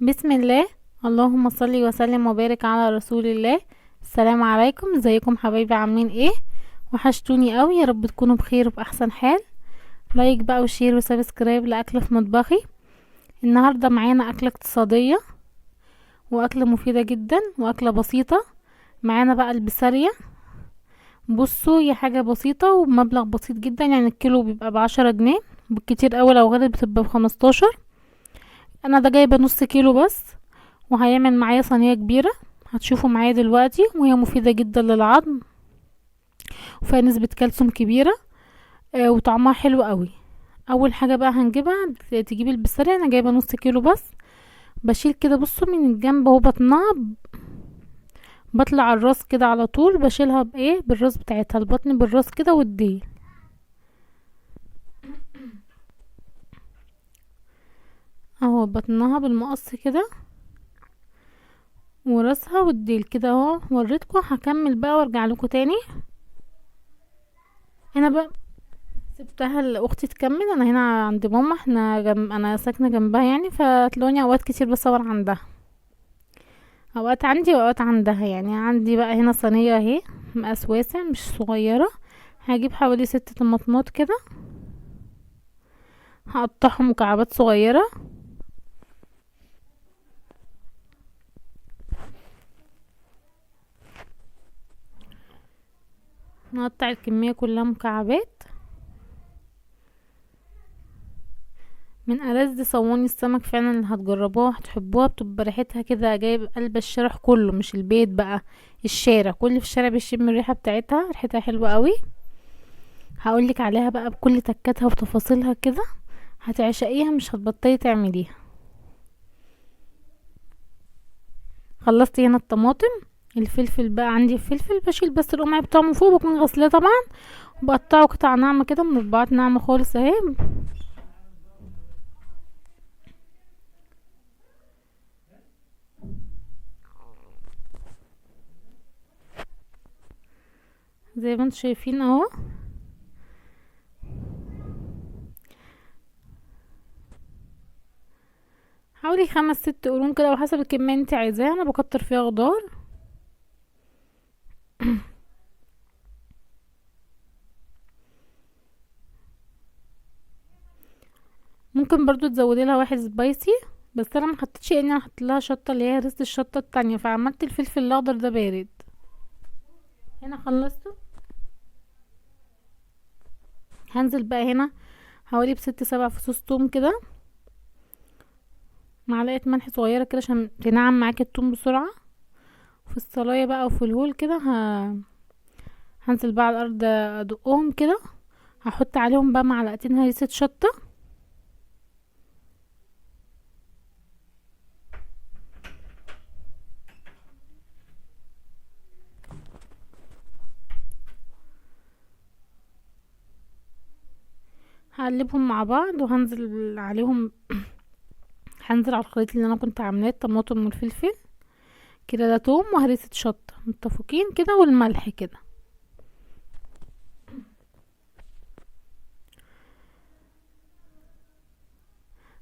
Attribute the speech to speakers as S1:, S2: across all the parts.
S1: بسم الله. اللهم صل وسلم وبارك على رسول الله. السلام عليكم، ازيكم حبايبي؟ عاملين ايه؟ وحشتوني قوي، يا رب تكونوا بخير وباحسن حال. like بقى و share و subscribe لاكله في مطبخي. النهارده معانا اكله اقتصادية واكله مفيدة جدا واكله بسيطة. معانا بقى البسارية. بصوا هي حاجة بسيطة ومبلغ بسيط جدا، يعني الكيلو بيبقى ب10 جنيه بالكتير قوي، لو غلت بتبقى ب15. انا ده جايبه نص كيلو بس، وهيعمل معايا صينية كبيرة هتشوفوا معايا دلوقتي، وهي مفيدة جدا للعظم وفيها نسبه كالسيوم كبيرة، وطعمها حلو قوي. اول حاجة بقى هنجيبها، تجيبي البسارية. انا جايبه نص كيلو بس. بشيل كده بصوا من الجنب اهو بطنها، بطلع الراس كده على طول، بشيلها بايه؟ بالراس بتاعتها، البطن بالراس كده والديل اهو، بطنها بالمقص كده وراسها والديل كده اهو. وريتكم، هكمل بقى وارجع لكم تاني. هنا بقى سبتها لاختي تكمل، انا هنا عند ماما، احنا انا ساكنة جنبها يعني، فتلاقوني اوقات كتير بصور عندها، اوقات عندي واوقات عندها. يعني عندي بقى هنا صينية اهي مقاس واسع مش صغيرة، هجيب حوالي 6 طماطمات كده، هقطعهم مكعبات صغيرة. نقطع الكمية كلها مكعبات. من ألذ صواني السمك فعلا اللي هتجربوها هتحبوها، بتبقى ريحتها كده جايب قلب الشارع كله، مش البيت بقى، الشارع كل في الشارع بيشم الريحة بتاعتها، ريحتها حلوة قوي. هقولك عليها بقى بكل تكاتها وتفاصيلها كده، هتعشقيها مش هتبطلي تعمليها. خلصت هنا الطماطم. الفلفل بقى عندي الفلفل بشيل بس القمع بتاعه من فوق، بكون غسلاه طبعا، وبقطعه قطع ناعمة كده، مربعات ناعمة خالص اهي. زي ما انتم شايفين اهو. حوالي 5-6 قرون كده وحسب الكمية انت عايزاها، انا بكتر فيها خضار. ممكن برضو تزودي لها واحد سبايسي، بس انا ما حطيتش، لان انا حطيت لها شطه اللي هي هرسه الشطه التانية، فعملت الفلفل الاخضر ده بارد. هنا خلصته. هنزل بقى هنا حوالي ب6-7 فصوص توم كده، معلقه ملح صغيرة كده عشان تنعم معاك التوم بسرعة. في الصلايه بقى وفي الهول كده هنزل بقى على الارض ادقهم كده. هحط عليهم بقى معلقتين هريسه شطه، هقلبهم مع بعض، وهنزل عليهم هنزل على الخليط اللي انا كنت عاملاه الطماطم والفلفل كده، ده توم وهريسه شطه متفقين كده، والملح كده.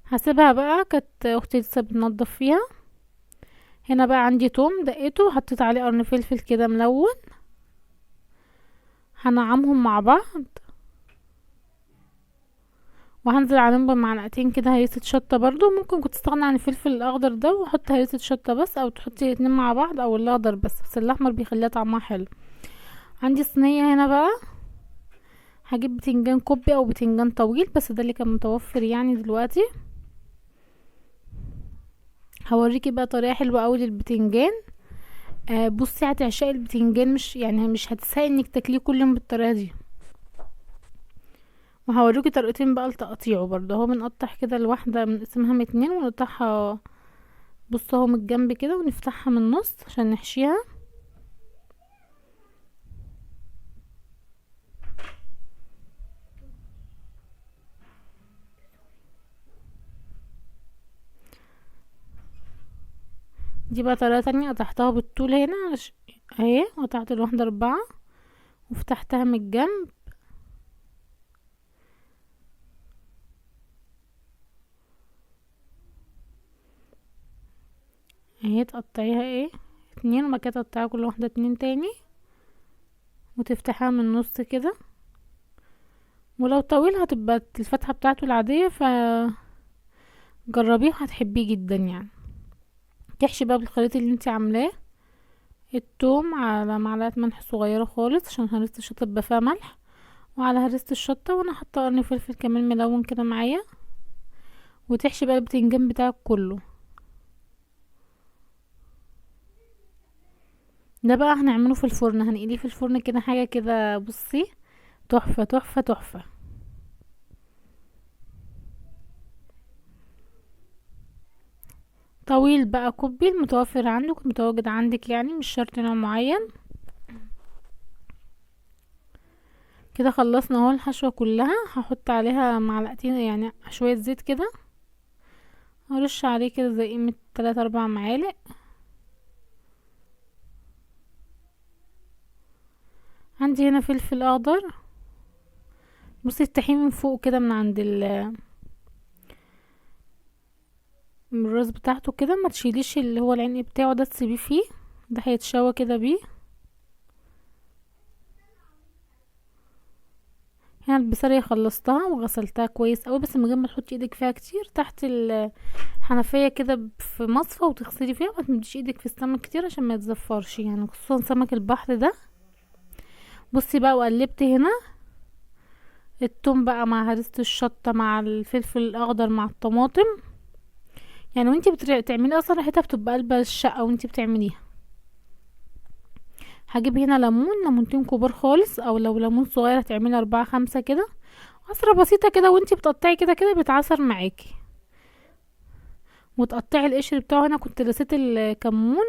S1: هسيبها بقى، كانت اختي لسه بتنضف فيها. هنا بقى عندي توم دقيته وحطيت عليه قرن فلفل كده ملون، هنعمهم مع بعض، وهنزل عليهم بمعلقتين كده هريسه شطه برضو. ممكن كنت تستغنى عن الفلفل الاخضر ده وحط هريسه شطه بس، او تحطي الاتنين مع بعض، او الاخضر بس، بس الاحمر بيخليها طعمها حلو. عندي صينية هنا بقى، هجيب بتنجان كوبي او بتنجان طويل، بس ده اللي كان متوفر يعني دلوقتي. هوريكي بقى طريقه حلوة قوي للبتنجان. بصي هتعشقي البتنجان، مش يعني مش هتسهقي انك تاكليه كل يوم بالطريقة دي. وهوريكي طريقتين بقى لتقطيعه برضه اهو. بنقطع كده الواحدة بنقسمها من 2 ونقطعها بصوا اهو من الجنب كده، ونفتحها من النص عشان نحشيها. دي بقى طريقه تانية، قطعتها بالطول هنا اهي، قطعت الواحدة 4 وفتحتها من الجنب. اهي تقطعيها ايه 2، وبعد كده تقطعيها كل واحدة 2 تاني، وتفتحيها من النص كده. ولو طويل هتبقى الفتحة بتاعته العادية، ف جربيه هتحبيه جدا يعني. تحشي بقى بالخليط اللي انتي عاملاه، التوم على معلقة ملح صغيرة خالص عشان هرسة الشطة تبقى فيها ملح، وعلى هرسة الشطة، وانا حاطة قرن فلفل كمان ملون كده معايا. وتحشي بقى البتنجان بتاعك كله. ده بقى هنعمله في الفرن، هنقليه في الفرن كده، حاجة كده بصي تحفة تحفة تحفة. طويل بقى كوبي المتوفر عندك، متواجد عندك يعني، مش شرط نوع معين. كده خلصنا اهو الحشوة كلها. هحط عليها معلقتين يعني شوية زيت كده، هرش عليه كده زي قيمة 3-4 معالق. عندي هنا فلفل اخضر، بصي افتحيه من فوق كده من عند من الراس بتاعته كده، ما تشيليش اللي هو العين بتاعه ده، تسيبيه فيه، ده هيتشوى كده بيه. هنا البصلية خلصتها وغسلتها كويس قوي، بس من غير ما تحطي ايدك فيها كتير، تحت الحنفية كده في مصفى وتغسلي فيها، وما تمديش ايدك في السمك كتير عشان ما يتزفرش يعني، خصوصا سمك البحر ده. بصي بقى، وقلبت هنا التوم بقى مع هرسة الشطة مع الفلفل الاخضر مع الطماطم يعني، وانتي بتعملي اصلا ريحتها بتبقى قلبة الشقة وانتي بتعمليها. هجيب هنا ليمون، ليمونتين كبار خالص، او لو ليمون صغير هتعملي 4-5 كده، عصرة بسيطة كده وانتي بتقطعي كده كده بيتعصر معاكي. وتقطعي القشر بتاعه. هنا كنت رسيت الكمون،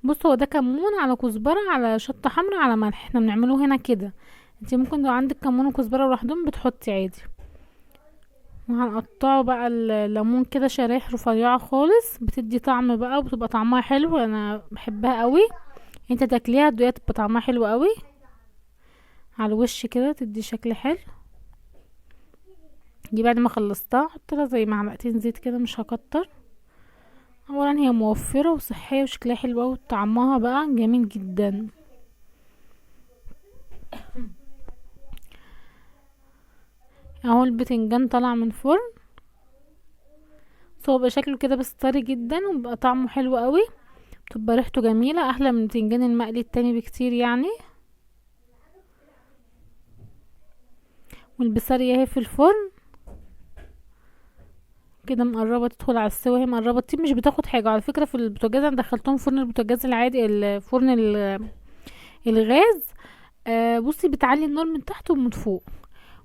S1: بصوا هو ده كمون على كزبرة على شطة حمرا على ملح، احنا بنعمله هنا كده. انتي ممكن لو عندك كمون وكزبرة لوحدهم بتحطي عادي. وهنقطعه بقى الليمون كده شرايح رفيعة خالص، بتدي طعم بقى وبتبقى طعمها حلو، انا بحبها قوي. انت تاكليها تدوقيها تبقى طعمها حلو قوي على الوش كده، تدي شكل حلو. دي بعد ما خلصتها احط لها زي معلقتين زيت كده، مش هكتر. اولا هي موفرة وصحية وشكلها حلو قوي، وطعمها بقى جميل جدا. اهو البتنجان طلع من الفرن، بس هو بقى شكله كده بس طري جدا، وبقى طعمه حلو قوي، بتبقى ريحته جميلة، احلى من البتنجان المقلي التاني بكتير يعني. والبسارية اهي في الفرن كده مقربة تدخل على السوا، هي مقربة تطيب، مش بتاخد حاجة على فكرة. في البوتاجاز انا دخلتهم فرن البوتاجاز العادي، الفرن الغاز، بصي بتعلي النار من تحت ومن فوق.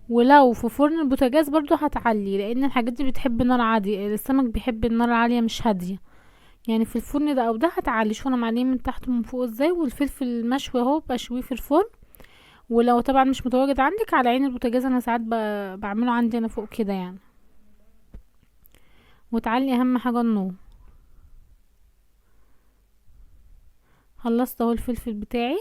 S1: ولو في فرن البوتاجاز برضو هتعلي، لان الحاجات دي بتحب نار عالية، السمك بيحب النار العالية مش هادية يعني. في الفرن ده او ده هتعلي. شوف انا معليه من تحت ومن فوق ازاي. والفلفل المشوي اهو بشويه في الفرن، ولو طبعا مش متواجد عندك على عين البوتاجاز، انا ساعات بعمله عندي انا فوق كده يعني. وتعلي اهم حاجة النار. خلصت اهو الفلفل بتاعي.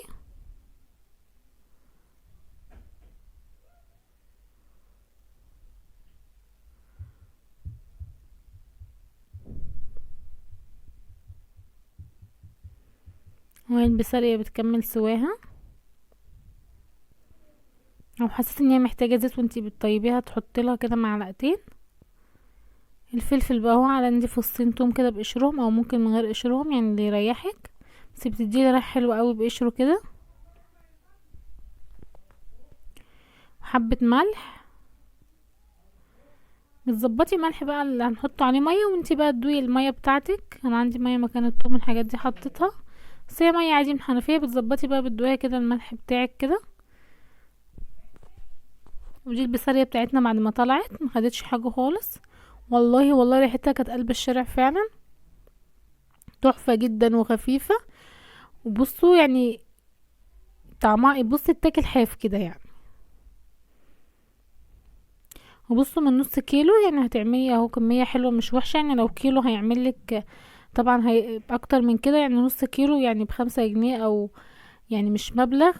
S1: وهي البسارية بتكمل سواها. لو حسيت ان هي محتاجة زيت وانتي بتطيبيها تحطي لها كده معلقتين. الفلفل بقى هو على عندي فصين توم كده بقشرهم، او ممكن من غير قشرهم يعني اللي يريحك، بس بتديلي ريحة حلوة قوي بقشره كده. وحبة ملح، بتظبطي ملح بقى اللي هنحطه عليه مية، وانتي بقى تدوقي المية بتاعتك. انا عندي مية مكان التوم الحاجات دي حطيتها، بس هي مية عادي من الحنفية، بتظبطي بقى بتدوقيها كده الملح بتاعك كده. ودي البسارية بتاعتنا بعد ما طلعت ما خدتش حاجة خالص، والله والله ريحتها كانت قلب الشارع فعلا، تحفة جدا وخفيفة. وبصوا يعني طعمها بصي تاكل حاف كده يعني. وبصوا من نص كيلو يعني هتعملي اهو كمية حلوة مش وحشة يعني. لو كيلو هيعمل لك طبعا هيبقى اكتر من كده يعني، نص كيلو يعني ب5 جنيه او يعني مش مبلغ،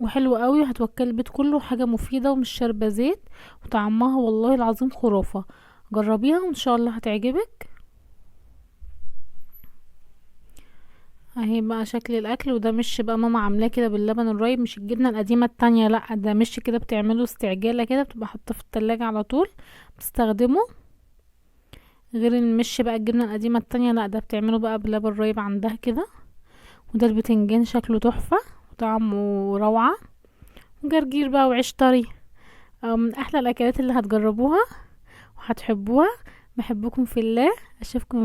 S1: وحلو قوي وهتوكل البيت كله، حاجة مفيدة ومش شاربة زيت، وطعمها والله العظيم خرافة. جربيها وان شاء الله هتعجبك. اهي بقى شكل الاكل. وده مش بقى ماما عاملاه كده باللبن الرايب، مش الجبنة القديمة التانية، لا ده مش كده بتعمله استعجاله كده، بتبقى حاطاه في التلاجة على طول بتستخدمه، غير المش بقى الجبنة القديمة التانية، لا ده بتعمله بقى بلبن رايب عندها كده. وده البتنجان شكله تحفة وطعمه روعه، وجرجير بقى وعيش طري، من احلى الاكلات اللي هتجربوها وهتحبوها. بحبكم في الله، اشوفكم.